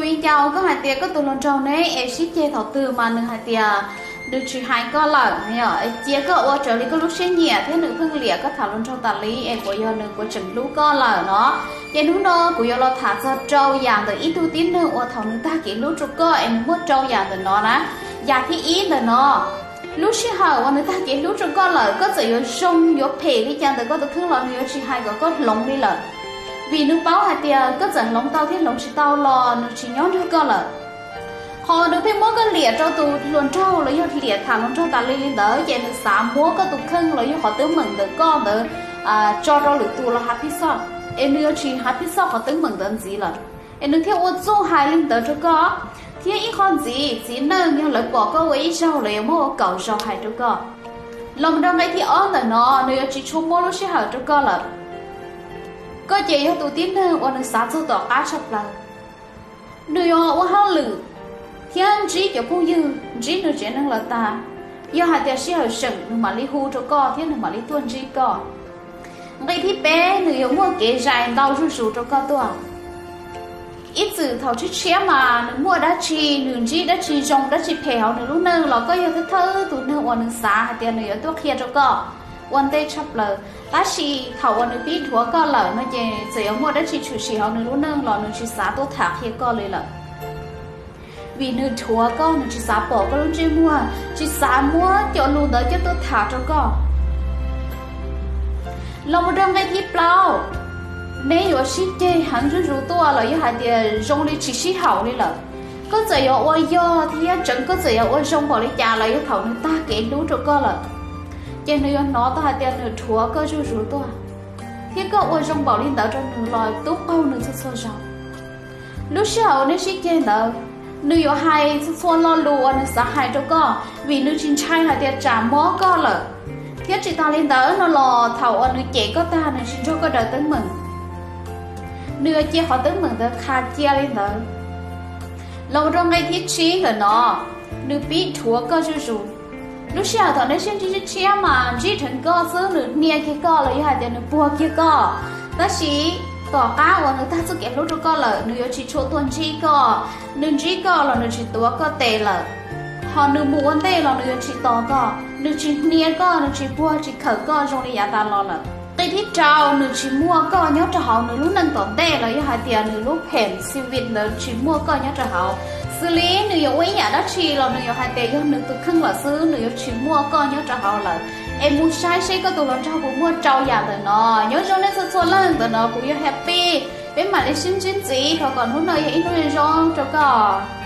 Li cas koj hais tias koj tus hluas nraug ne es sib ceg thaum twg mas nws hais tias nws tsis hais koj lawm, cia koj ua raws li koj lub siab nyiam thiab nws pheej liam koj tham hluas nraug tas li es kuv yog nws kuv tseem hlub koj lawm no. Ces hnub no kuv yuav los tham txog rau yam ntawm ib tug tib neeg uas thaum nws tag kev hlub rau koj es nws muaj rau yam ntawm no na. Yam thib ib ntawm no, lub sij hawm uas nws tag kev hlub rau koj lawm, koj txawm yuav zoo yuav phem li cas ntawm koj tus kheej los nws yuav tsis hais kom koj hloov li lawm, vim nws paub hais tias koj txawm hloov tau thiab hloov tsis tau los nws tsis nyob nrog koj lawm. Qhov nws pheej muab koj liam rau tus hluas nraug los yog liam tham hluas nraug tas li li ntawd ces nws xav muab koj tus kheej los yog qhov teeb meem ntawm koj ntawd tso rau lwm tus los hav phij xoj, es nws yuav tsis hav phij xoj qhov teeb meem ntawd ntxiv lawm. Es nws thiaj ua txuj hais li ntawd rau koj. Thiab ib qho ntxiv, txiv neej yog lawv pom koj ua ib zaug lawv yuav muab ua kaum zaus hais rau koj. Los mus rau nqe thib ob ntawm no, nws yuav tsis tshua muab lub sij hawm rau koj lawm. Koj ces yog tus tib neeg uas nws xav txog tom qab tshaj plaws. Nws yuav ua hauj lwm thiab ntsib cov phooj ywg, ntsib nws tsev neeg lawm tag, yog hais tias sij hawm seem nws mam li hu rau koj thiab nws mam li tuaj ntsib koj. Nqe thib peb, nws yuav muaj kev zais ntau zuj zus rau koj tuaj. Ib txwm thaum tshiab tshiab mas nws muaj dab tsi, nws ntsib dab tsi zoo dab tsi phem hauv nws lub neej los koj yog thawj thawj tus neeg uas nws xav hais tias nws yuav tuaj qhia rau koj ua ntej tshaj plaws. Tab sis thaum uas nws pib dhuav koj lawm no ces txawm yuav muaj dab tsi tshwm sim hauv nws lub neej los nws tsis xav tuaj tham qhia koj li lawm. Vim nws dhuav koj, nws tsis xav pom koj lub ntsej muag, tsis xav muab cov lus ntawd coj tuaj tham rau koj. Los mus rau nqe thib plaub, neb yuav sib ceg heev zuj zus tuaj los yog hais tias zoo li tsis sib haum li lawm. Koj txawm yuav ua yog thiab tseev, koj txawm yuav ua zoo npaum li cas los yog thaum nws tag kev hlub rau koj lawm, ces nws yuav hnov tau hais tias nws dhuav koj zuj zus tuaj. Thiab koj ua zoo npaum li ntawd rau nws los tub qaug nws txhua txhua zaus. Lub sij hawm neb sib ceg ntawd, nws yuav hais txhua txhua lo lus uas nws xav hais rau koj, vim nws tsis ntshai hais tias tsam mob koj lawm. Thiab tsis tas li ntawd no los thaum uas nws cem koj tag nws tsis nrog koj daws teeb meem, nws yuav cia qhov teeb meem ntawd qha cia li ntawd. Los rau nqe thib tsib ntawm no, nws pib dhuav koj zuj zus. Lub sij hawm thaum neb sib ntsib tshiab tshiab mas ntsib dheev koj xwb, nws hnia kiag koj los yog hais tias nws puag kiag koj. Tab sis tom qab uas nws tag txoj kev hlub rau koj lawm, nws yuav tsis tshua tuaj ntsib koj. Nws ntsib koj los nws tsis tuav koj tes lawm, ho nws mus ua ntej los nws yuav tsis tos koj, nws tsis hnia koj, nws tsis puag tsis khawm koj zoo li yav tas los lawm. Nqe thib rau, nws tsis muaj koj nyob rau hauv nws lub neej tom ntej los yog hais tias nws lub phem xi vi ntawd tsis muaj koj nyob rau hauv. Xws li nws yuav ua ib yam dab tsi los nws yuav hais tias yog nws tus kheej lawm xwb, nws yuav tsis muaj koj nyob rau hauv lawm. Es mus saib seb koj tus hluas nraug puas muaj rau yam ntawm no. Nyob zoo nej txhua txhua leej, ntawm no kuv yog Happy. Peb mam li sib ntsib ntxiv, thov kom hnub no yog ib hnub zoo rau koj.